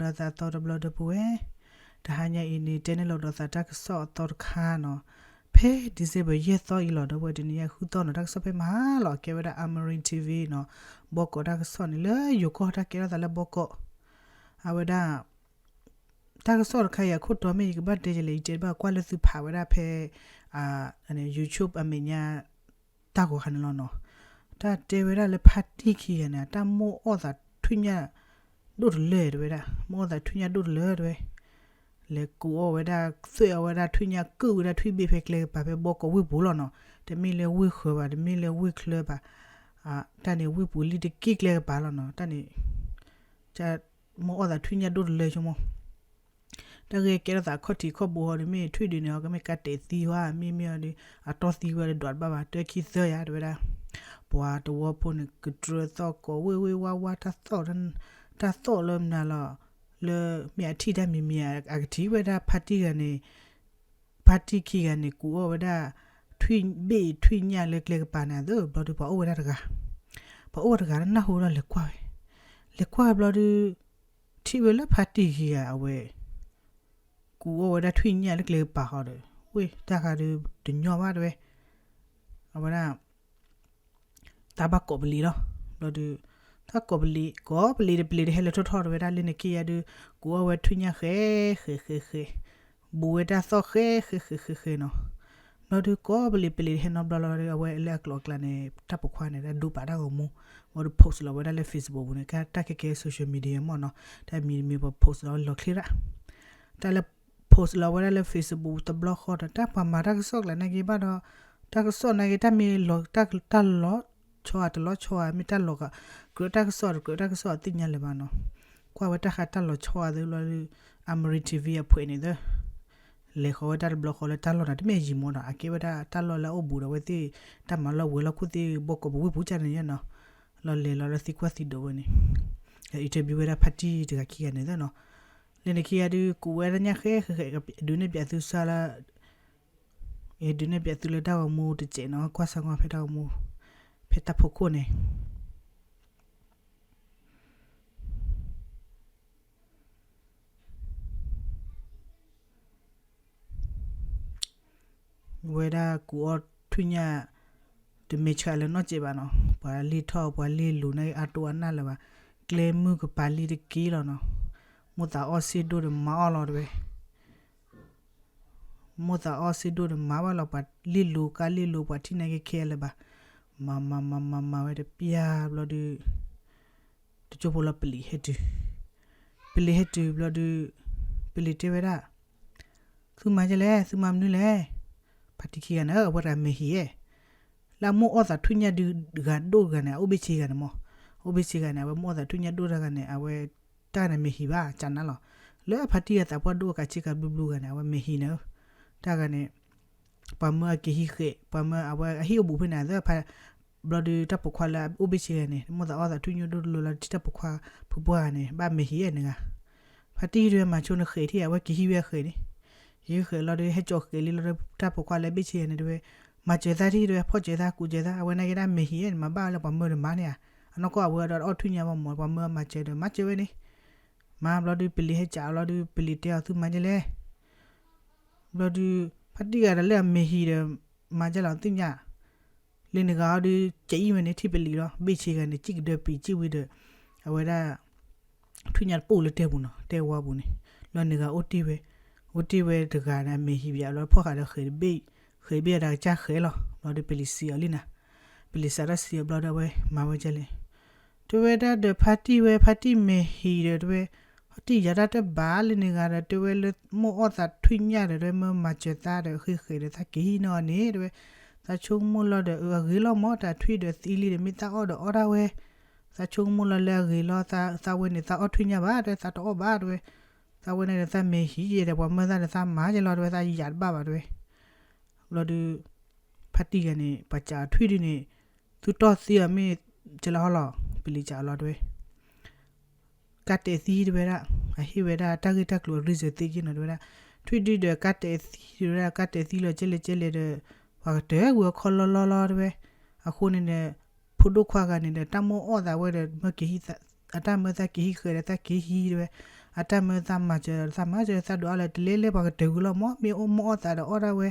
ဒီးသးသီတဘျီဒီပုၢ်ဝဲၢ်, တဟါညါအံၤန့ၣ် တဲန့ၢ်လီၤဒီးသးတၢ်ကစီၣ်အသီတခါနီၤ, ဖဲ December ယဲၢ်သီအံၤလီၤ ဒီပုၢ်ဝဲၢ် တနံၤညါဃုသီနီၤ တၢ်ကစီၣ်ဖဲမဟါလီၤ ကဲဝဲဒၣ် Amarin TV နီၤ, ဘီကီးတၢ်ကစီၣ်န့ၣ် လၢယိၤကီၢ်တၢ်ကဲထီၣ်သးလၢဘီကီး, အဝဲဒၣ် တၢ်ကစီၣ်တခါအံၤအခိၣ်တီမ့ၢ်ယကဘၣ်တဲကလဲၣ် ယတဲဘၣ်ကွၢ်လၢသုဖးဝဲဒၣ်ဖဲ YouTube အမဲာ်ညါ တၢ်ဂီၤခါန့ၣ်လီၤနီၤ, တၢ်တဲဝဲဒၣ်လၢဖါတံၢ်ခံဂၤန့ၣ် တၢ်မိၣ်အီၣ်သးထွံၣ်ညၣ်ဒိၣ်တလၢတဝဲဒၣ်, မိၣ်အီၣ်သးထွံၣ်ညၣ်ဒိၣ်တလၢတဝဲ, လဲၤကူးအီၣ်ဝဲဒၣ် သွဲၣ်အီၣ်ဝဲဒၣ်ထွံၣ်ညၣ် ကုၣ်ဝဲဒၣ်ထွံၣ်ဘ့ၣ်ဖဲကျဲကပၤ ဖဲဘီကီးဝ့ၢ်ပူၤလီၤနီၤ, တမ့ၢ်လၢဝ့ၢ်ဃၢၤဘၣ် တမ့ၢ်လၢဝ့ၢ်ချၢဘၣ်, တၢ်န့ၣ်ဝ့ၢ်ပူၤလံတက့ၢ်ကျဲကပၤလီၤနီၤ, တၢ်န့ၣ် မိၣ်အီၣ်သးထွံၣ်ညၣ်ဒိၣ်တလၢဆိကမိၣ် တၢ်ဂ့ၢ်ကဲထီၣ်သးခီၣ်ထံးခီၣ်ဘိဟီဒုး မ့ၢ်ထွံၣ်ဒုးန့ၣ် ကမ့ၢ်ကါတဲာ်သံဝဲ မ့မ့ၢ်အီၤဒုး အတီၢ်သံဝဲဒီးဒွးတဘၣ်ဘၣ် တၢခံသၢယၤတဝဲဒၣ်, ပှၤတဝီဖိန့ၣ် ကတြၢသီၣ်ကိးဝ့ၢ်ဝ့ၢ်ဝါဝါ တၢ်သီၣ် တၢ်သီၣ်လၢမနုၤလီၤ, လၢမ့ၢ်အထံၣ်တၢ်မံၤမံၤ အကထံၣ်ဝဲဒၣ်ဖါတံၢ်ဂၤန့ၣ် ဖါတံၢ်ခံဂၤန့ၣ် ကူးအီၣ်ဝဲဒၣ် ထွံၣ်ဘ့ၣ်ထွံၣ်ညၣ်လၢကျဲကပၤန့ၣ် အသၢဘျီဒုးပှၤအိၣ်ဝဲဒၣ်တဂၤ, ပှၤအိၣ်ဝဲတဂၤလၢနၢ်ဟူလီၤလဲၤကွၢ်ဝဲ, လဲၤကွၢ်ဘျီဒုး ထံၣ်ဝဲလၢဖါတံၢ်ခံဂၤအဝဲ ကူးအီၣ်ဝဲဒၣ်ထွံၣ်ညၣ်လၢကျဲကပၤဃီဒီး ဝ့ၢ်တၢ်ဃးဒုးတညီဘၣ်တဝဲ, အဝဲဒၣ် တၢ်ဘၣ်ကိးပလံးလီၤ, ဘျီဒုး တၢ်ကိးပလံး ကိးပလံးဒီးပလံးတဟဲလၢထီၣ်ထီၣ်တဝဲဒၣ် လၢန့ၣ်ခံဂၤဒုး ကူးအီၣ်ဝဲထွံၣ်ညၣ်ဃဲ ဃဲ ဃဲ ဃဲ, ဘူးဝဲတၢ်သီၣ်ဃဲ ဃဲ ဃဲ ဃဲ ဃဲနီၤ, ဘျီဒုးကိးပလံး ပလံးတဟဲနီတဘျီလီၤဒီး အဝဲလၢအကျိၤအကျဲန့ၣ် တၢ်ပိာ်ခွါန့ၣ် တၢ်ဒိပာ်တၢ်ဂီၤမူ ဘျီဒုး post လီၤဝဲဒၣ်လၢ Facebook ပူၤန့ၣ် တၢ်ခဲကဲ social media မ့ၢ်နီၤ, တၢ်မံၤတမံၤပှၤ post လီၤဝဲလီၤချ့ရၣ်, တၢ်လၢ post လီၤဝဲဒၣ်လၢ Facebook တဘျီဃီဒီး တၢ်ပှၤမၤတၢ်ကစီၣ်ကျါနာ်က့ဘၣ်ဒီး တၢ်ကစီၣ်နာ်က့ တၢ်မ့ၢ်လီၤ တၢ်လီၤဆီဧါတလီၤဆီဧါ မ့ၢ်တၢ်လီၤ ကြၢးတၢ်ကစီၣ်ဒီးကြၢးတၢ်ကစီၣ်အသ့ၣ်ညါလၢၤဘၣ်နီၤ, ကွၢ်ဝဲတၢ်ဃးတၢ်လီၤဆီဧါသ့ၣ်ဘျီဒုး Amarin TV အဖှဲးန့ၣ်သၢ လဲၤဃီၤဝဲတၢ်တဘျီဃီလၢတၢ်လီၢ်န့ၣ် တမ့ၢ်ယံာ်မးဒီး အကဲဝဲဒၣ်တၢ်လီၢ်လၢအအိၣ်ဘူးဒီးအဝဲသ့ၣ် တၢ်မၤလီၢ်ဝဲၤလီၢ်ခိၣ်သ့ၣ် ဘီကီးပဝ့ၢ်ပူၤကၢ်န့ၣ်နီၤ, လီၤလဲၤလီၤလၢသံကွၢ်သံဒိးဝဲန့ၣ် interview ဝဲဒၣ်ဖါတံၢ်တဂၤခံဂၤန့ၣ်သၢနီၤ, လၢန့ၣ်ခံဂၤဒုး ကူးဝဲဒၣ်ညၣ်ဃဲဃဲဃဲ ဒုးနဲၣ်ပၠးသုစၢ်လၢ ဒုးနဲၣ်ပၠးသုလၢတၢ်ဂီၤမူတစဲးနီၤ, ကွၢ်စၢ်ကွၢ်ဖဲတၢ်ဂီၤမူ ဖဲတၢ်ဖီခိၣ်န့ၣ် ဝဲဒၣ်ကူးအီၣ်ထွံၣ်ညၣ် တမ့ၢ်ဆှးလၢနီၢ်စဲးဘၣ်နီၤ, ပှၤလ့ၢ်ထီၣ်ပှၤလ့ၢ်လူၤန့ၣ် အတိၢ်အနၢ်လၢၤဘၣ်, ကျဲမုၢ်ကပၤလံတက့ၢ်လီၤနီၤ, မိၢ်သးအီၣ်စ့ဒိၣ်ဒီးမၤအီၣ်လီၤတဝဲ မိၢ်သးအီၣ်စ့ဒိၣ်ဒီးမၤဘၣ်လီၤ ပှၤလ့ၢ်လူၤကါလ့ၢ်လူၤ ပှၤထံၣ်န့ၣ်က့ခဲလၢာ်ဘၣ်, မၤမၤမၤမၤမၤဝဲတပျၢ်ဘျီဒုး တကၠိဖိလီၤပလံးဟဲတုၤ, ပလံးဟဲတုၤဘျီဒုး ပလံးတဲဝဲဒၣ် သုမၤဒ်လဲၣ် သုမၤမနုၤလဲၣ်, ဖါတံၢ်ခံဂၤန့ၣ် အဝဲတဂၤမဲာ်ဟံၣ်ဧါ, လၢအမိၢ်အီၣ်သးထွံၣ်ညၣ်ဒုး ဂၤဒိၣ်တဂၤန့ၣ် အအိၣ်ဘ့ၣ်ဆ့ဂၤန့ၣ်မး, အိၣ်ဘ့ၣ်ဆ့ဂၤန့ၣ် အဝဲမိၢ်အီၣ်သးထွံၣ်ညၣ်ဒိၣ်တဂၤန့ၣ် အဝဲ တၢ်န့ၣ်မဲာ်ဟံၣ်ဘၣ် ကနၣ်လီၤ, လၢအဖါတံၢ်အသးပှၢ်ဒိၣ်အကၤဆ့ကၤဘျုးဘျုးဂၤန့ၣ် အဝဲမဲာ်ဟံၣ်န့ၣ်, တၢ်ဂၤန့ၣ် ပှၤမၢအက့ၤဟံးဃဲၤ ပှၤမၢအဝဲအဟံၣ်အိၣ်ဘူးဖဲန့ၣ် သၢဖါ ဘျီဒုးတၢ်ပိာ်ခွါလၢအအိၣ်ဘ့ၣ်ဆ့ဂၤန့ၣ် မိၢ်သးအီၣ်သးထွံၣ်ညၣ်ဒိၣ်တလၢလီၤ ထံၣ်တၢ်ပိာ်ခွါဖုပှၢ်ဂၤန့ၣ် ဘၣ်မဲာ်ဟံၣ်အဲၣ်နဂၤ, ဖါတံၢ်ဒုးမၤဆိနဃဲၤထံၣ် အဝဲက့ၤဟံးဝဲအဃဲၤန့ၣ်, က့ၤဟံးဃဲၤလီၤဒုး ဟဲကၠီၤဃဲၤလံလီၤဒုး တၢ်ပိာ်ခွါလၢအဘ့ၣ်ဆ့ဂၤန့ၣ်တဝဲ, မၤစၢၤသးထံၣ်တဝဲ ဖီၣ်စၢၤသးကူးစၢၤသး အဝဲနာ်က့ဒၣ်မဲာ်ဟံၣ်အဲၣ်န့ၣ် မၤဘၣ်လၢပှၤမၢဒီးမၤန့ၣ်ဧါ, အနီၢ်ကီၢ်အဝဲဒီးအီၣ်ထွံၣ်ညၣ်ဘၣ်မး ပှၤမၢမၤစၢၤဒီးမၤစၢၤဝဲန့ၣ် မၤဘျီဒုး ပလံၤဟဲကးအီၤလီၤဒုး ပလံၤတဲအီၤသုမၤဒ်လဲၣ်, ဘျီဒုး ဖါတံၢ်ဂၤဒီးလၢအမဲာ်ဟံၣ်ဒီး မၤဒ်လဲၣ်သ့ၣ်ညါ, လၢနဂၤအီၤဒုး ကဲအံၤဝဲန့ၣ် ထံၣ်ပလံၤလီၤ ဘ့ၣ်ဆ့ဂၤန့ၣ် စံၣ်ကဒၢပံၤစံၣ်ဝံၤဒီး အဝဲဒၣ် ထွံၣ်ညၣ်တပိၢ်လၢတဲပူၤနီၤ တဲဝါပူၤန့ၣ်, လီၤနဂၤအိၣ်တ့ၢ်ဝဲ, အိၣ်တ့ၢ်ဝဲတဂၤန့ၣ် အမဲာ်ဟံၣ်ဘၣ်လီၤ ဖီၣ်ဃာ်ဒီးဃဲၤတဘ့ၣ်, ဃဲၤဘ့ၣ်အတၢ်ကစၢ်ဃဲၤလီၤ ဘျီဒုး ပလံၤစံးအီၤလံနၤ, ပလံၤစးထီၣ်စံးအီၤဘျီဒီး အဝဲမၤဝဲဒ်လဲၣ် တဲဝဲဒၣ်ဒီးဖါတံၢ်ဝဲ ဖါတံၢ်မဲာ်ဟံၣ်ဒီးတဲဝဲ, ဖါတံၢ်ယၤတၢ်တဘၣ်လၢနဂၤဒီး တဲဝဲလၢမိၢ်အီၣ်သးထွံၣ်ညၣ်ဒီး တဲဝဲမၢမၤစၢၤသးဒီးဃ့ဃဲၤဒီးသးက့ၤဟံးန့ၢ်အီၤန့ၣ် တဲဝဲ, သးဆိကမိၣ်လီၤဒီးအဂ့ၤလီၤမး တၢ်ထွံၣ်ဒီးသံလံဒီး မ့ၢ်သးအီၣ်ဒီးအီၣ်ဒၣ်ဝဲ, သးဆိကမိၣ်လီၤလၢအဂ့ၤလီၤ သးဝဲန့ၣ် သးအီၣ်ထွံၣ်ညၣ်ဘၣ် တဲ သးတအီၣ်ဘၣ် တဲဝဲ, သးဝဲန့ၣ်ဒီးသးမဲာ်ဟံၣ်ယဲဒီး ပှၤမၢသးဒီးသးမၤယဲလီၤ တဲဝဲ သးယၤတဘၣ်ဘၣ် တဲဝဲ ဘျီဒုး ဖါတံၢ်ဂၤန့ၣ် ပှၤစးအီၤထွံၣ်ဒုန့ၣ် သုတီၢ်သံအီၤမ့ၢ်ကလီဟီလီၤ ပလံၤစးအီၤလီၤ တဲဝဲ, ကါတဲာ်သံ တဲဝဲဒၣ်, အဟ့ၣ်ဝဲဒၣ်တၢ်ဂ့ၢ်တၢ်ကျိၤအ reason သ့က့နီၤ တဲဝဲဒၣ်, ထွံၣ်ဒုဒီးကါတဲာ်သံ တဲဝဲဒၣ် ကါတဲာ်သံလီၤကဲလဲၣ်ကဲလဲၣ်ဒီး ပှၤကတၢၢ်ဝံၤအခီလီလီလီ တဲဝဲ, အဃိန့ၣ်ဒီး ဖိဒိၣ်ခွါဂၤန့ၣ်ဒီး တၢ်မိၣ်အီၣ်သးဝဲဒီး မၢက့ၤဟံး အတၢ်မၢသးက့ၤဟံးဃဲၤဒီးသးက့ၤဟံး တဲဝဲ, အတၢ်မၢသးမၤစၢၤ သးမၤစၢၤသးဒိၣ်အါလၢ တလဲၤလၢပှၤကတၢၢ်ဂုာ်လီၤမၢ်, မ့ၢ်အိၣ်မိၢ်အီၣ်သးဒီးအီၣ်ဒၣ်ဝဲ,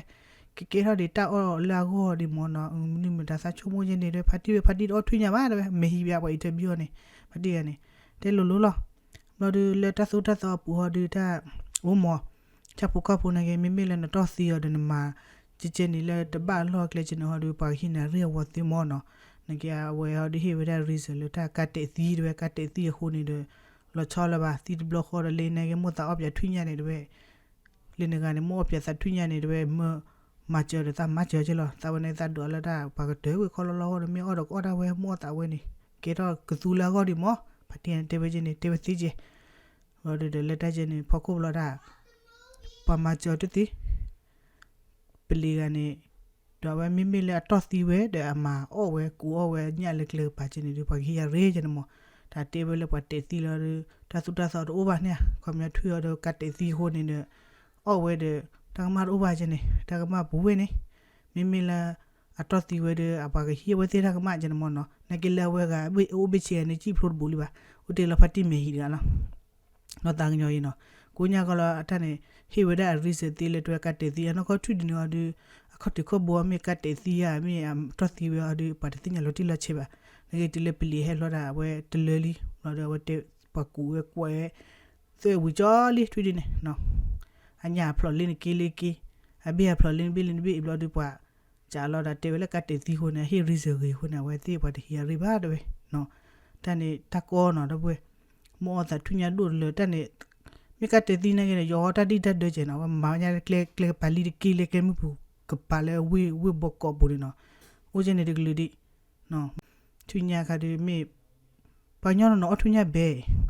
ကကဲထီၣ်ဒံးတၢ်အီၣ်လၢအဂီၢ်ဒံးမၢ်နီၤ, မနုၤမတၤသးဆိကမိၣ်ယဲန့ၣ် ဖါတံၢ်ဝဲဖါတံၢ်တအီၣ်ထွံၣ်ညၣ်ဘၣ်တဲဝဲ, မ့ၢ်ဟံးဘၣ်ပှၤ interview အီၤန့ၣ်, ဖါတံၢ်ဂၤန့ၣ်, တဲလိၤလိၤလီၤ. ဘျီဒုးလၢတၢ်သိၣ်တၢ်သီအပူၤဟီဒုးတၢ်, အိၣ်မၢ်, ဆၣ်ဖိကီၢ်ဖိနာ်က့ မ့မ့ၢ်လၢနတီၢ်သံအီၤဒီး နမၤကဲကဲန့ၣ်လၢတဘၣ်အလီၢ်အကျဲကဲန့ၣ်ဟီဒုး ပှၤကဟံးန့ၢ်ရ့အဝီၤသ့မၢ်နီၤ, နာ်က့အဝဲဟီဒုးဟ့ၣ်ဝဲဒၣ် reason လၢတၢ်ကးတဲာ်သံတဲဝဲ ကးတဲာ်သံအဃိန့ၣ်ဒီး, လီၤဆီလၢၤဘၣ် သံတဘျီဃီဒီးလၢနာ်က့ မိၢ်သးအီၣ်ပၠးထွံၣ်ညၣ်န့ၣ်တဲဝဲ လၢနဂၤန့ၣ် မိၢ်အီၣ်ပၠးသးထွံၣ်ညၣ်န့ၣ်တဲဝဲ မၢ, မၤစၢၤဒီးသးမၤစၢၤကဲလီၤ, သးဝဲန့ၣ်သးဒိၣ်အါလၢတၢ် ပှၤကတၢၢ်ဝဲခီလီၤလီၤဃီဒီး မ့ၢ်အီၣ်ဒီးကအီၣ်ဒၣ်ဝဲမိၢ်အီၣ်သးဝဲန့ၣ်, ကဲထီၣ်ကသူလၢအဂီၢ်ဒံးမၢ်, ဖါတံၢ်တဲဝဲကဲန့ၣ် တဲဝဲသ့ကဲ, ဘျီဒုးဒီးလၢတၢ်ကဲန့ၣ် ဖီခိၣ်ဘျီဒၣ် ပှၤမၤစၢၤတသ့ ပလံၤဂၤန့ၣ်, ဒီးအဝဲမ့မ့ၢ်လၢအတီၢ်သံဝဲဒီးအမၤအီၣ်ဝဲကူးအီၣ်ဝဲညၣ်လၢကျဲကပၤကဲန့ၣ်ဒီး ပှၤကဟံးယၤရ့ကဲန့ၣ်မၢ်, တၢ်တဲဝဲလၢပှၤတဲာ်သံလီၤဒီး တၢ်သိၣ်တၢ်သီတအိၣ်ဘၣ်န့ၣ်ဧါ, ခီပညီထွံၣ်အီၤဒီးကးတဲာ်သံအဃိန့ၣ်ဒီး, အီၣ်ဝဲဒီး, တၢ်ကမၣ်တအိၣ်ဘၣ်ကဲန့ၣ် တၢ်ကမၣ်ပူၤဝဲန့ၣ်, မ့မ့ၢ်လၢ, အတီၢ်သံဝဲဒီး အပှၤကဟံးအဝဲသ့ၣ်တၢ်ကမၣ်ကဲန့ၣ်မၢ်နီၤ, နာ်က့လၢအဝဲဂၤအိၣ်ဘ့ၣ်ဆ့ဂၤန့ၣ် စံၣ်ဖျိတဘူးလံဘၣ်, အိၣ်တ့ၢ်လီၤဖါတံၢ်မဲာ်ဟံးတဂၤလီၤ နီၢ်သးကညီၤအံၤနီၤ, ကိးညါကီလီၤအတၢ်န့ၣ်, ဟ့ၣ်ဝဲဒၣ်အ reason သ့လၢတဲဝဲကးတဲာ်သံ အနီၢ်ကီၢ်ထွံၣ်ဒုးန့ၣ်အီၤဒီး, အခီၣ်ထံးခီၣ်ဘိမ့ၢ်ကးတဲာ်သံဧါ မ့ၢ်အတီၢ်သံဝဲအီၤဒီး ပှၤတသ့ၣ်ညါလီၤတံၢ်လီၤဆဲးဘၣ်, နာ်က့တုၤလၢပလံၤဟဲလီၤဒၣ်အဝဲတလၢလံ, ဘျီဒီးအဝဲတဲ, ပှၤကူးဝဲကွဲးဝဲ, သွဲၣ်ဝံၤကၠီလံထွံၣ်ဒုးန့ၣ်, အညၣ်အဖျိးလၢနက့လၢက့, အဘ့ၣ်အဖျိးလၢနဘ့ၣ်လၢနဘ့ၣ် ဘျီဒီးပှၤ, ကးလီၤဒီးတဲဝဲလၢကးတဲာ်သံအဃိန့ၣ် အဟ့ၣ် reason ဂ့ၤအဃိန့ၣ် အဝဲသ့ၣ်ပှၤတဟံးအရ့ဘၣ်တဲဝဲ, တၢ်န့ၣ်တၢ်ကီနီၤ ဒီပုၢ်ဝဲၢ်, မိၢ်အီၣ်သးထွံၣ်ညၣ်ဒိၣ်တလၢတၢ်န့ၣ်, မ့ၢ်ကးတဲာ်သံနာ်က့န့ၣ် ယီၤအီၣ်တၢ်ဒံၣ်တၢ်ဒၢကဲနီၤ အဝဲမၤဝဲညါလၢကျဲကပၤလံတက့လၢကျဲမုၢ်ပူၤကပၤလၢဝ့ၢ်ဘီကီးပူၤန့ၣ်နီၤ, အိၣ်ကဲန့ၣ်တကလုာ်ဒံး ထွံၣ်ညၣ်ခါဒုးမ့ၢ်, ပှၤကညီနီၤနီၤအီၣ်ထွံၣ်ညၣ်ဘဲ,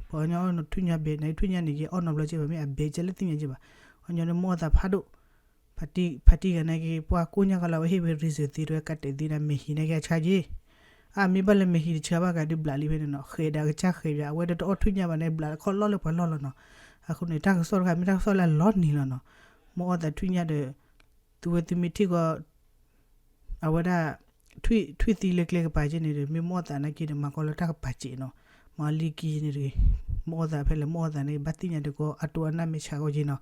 ပှၤကညီအီၣ်ထွံၣ်ညၣ်ဘဲ နထွံၣ်ညၣ်န့ၣ် ယအီၣ်နီတဘျီကဲဘၣ် မ့ၢ်အဘဲကဲလၢသ့ၣ်ညါကဲဘၣ်, ပှၤကညီန့ၣ်မိၢ်အီၣ်သးဖးဒိၣ်, ဖါတံၢ်ဂၤနာ်က့ ပှၤကိးညါကီလီၤ အဝဲဟ့ၣ်ဝဲ reason သ့တဲဝဲကးတဲာ်သံန့ၣ် မဲာ်ဟံးနာ်က့အဆါက့ အမ့ၢ်ဘၣ်လၢမဲာ်ဟံးတဆါဘၣ်ဂၤဒုးဘျးလံဖဲန့ၣ်နီၤ ဃဲးဒီးကစၢ်ဃဲးဘၣ် အဝဲဒီးတအီၣ်ထွံၣ်ညၣ်ဘၣ်န့ၣ် ဘျးခီၣ်လီၢ်လၢပှၤလီၢ်လီၤနီၤ, အဃိန့ၣ် တၢ်ကစီၣ်တခါမ့ၢ်တၢ်ကစီၣ်လၢအလီၤနံၤလီၤနီၤ, မိၢ်အီၣ်သးထွံၣ်ညၣ်ဒီး သုဝဲသုမ့ၢ်ထံၣ်ကီး အဝဲဒၣ် ထွံၣ်သံလၢကျဲကပၤကဲန့ၣ်ဒီး မ့ၢ်မိၢ်အီၣ်သးနာ်က့ဒီး မၤကီလၢတၢ်ကပၤစဲးနီၤ, မၤလံက့န့ၣ်တဂ့ၤ, မိၢ်အီၣ်သးဖဲလဲၣ် မိၢ်အီၣ်သးန့ၣ် ဘၣ်သ့ၣ်ညါတကီ အတိၢ်အနၢ်မ့ၢ်ဆါကီက့နီၤ,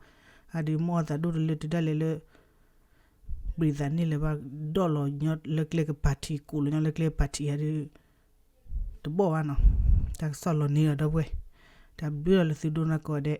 အဒုးမိၢ်အီၣ်သးဒိၣ်တလၢတုၤဒၣ်လဲာ်လၢ ဘျံးသးန့ၣ်လၢၤဘၣ် ဒီၣ်လီၤညီလၢကျဲကပၤထံး ကူးလီၤညီလၢကျဲကပၤထံးဟဲဒုး တဘီၣ်ဘၣ်နီၤ, တၢ်ကစီၣ်လီၤနံၤလီၤဒီပုၢ်ဝဲၢ်, တၢ်ဘျုးလီၤလၢသုဒိကနၣ်ကိးဂၤဒဲး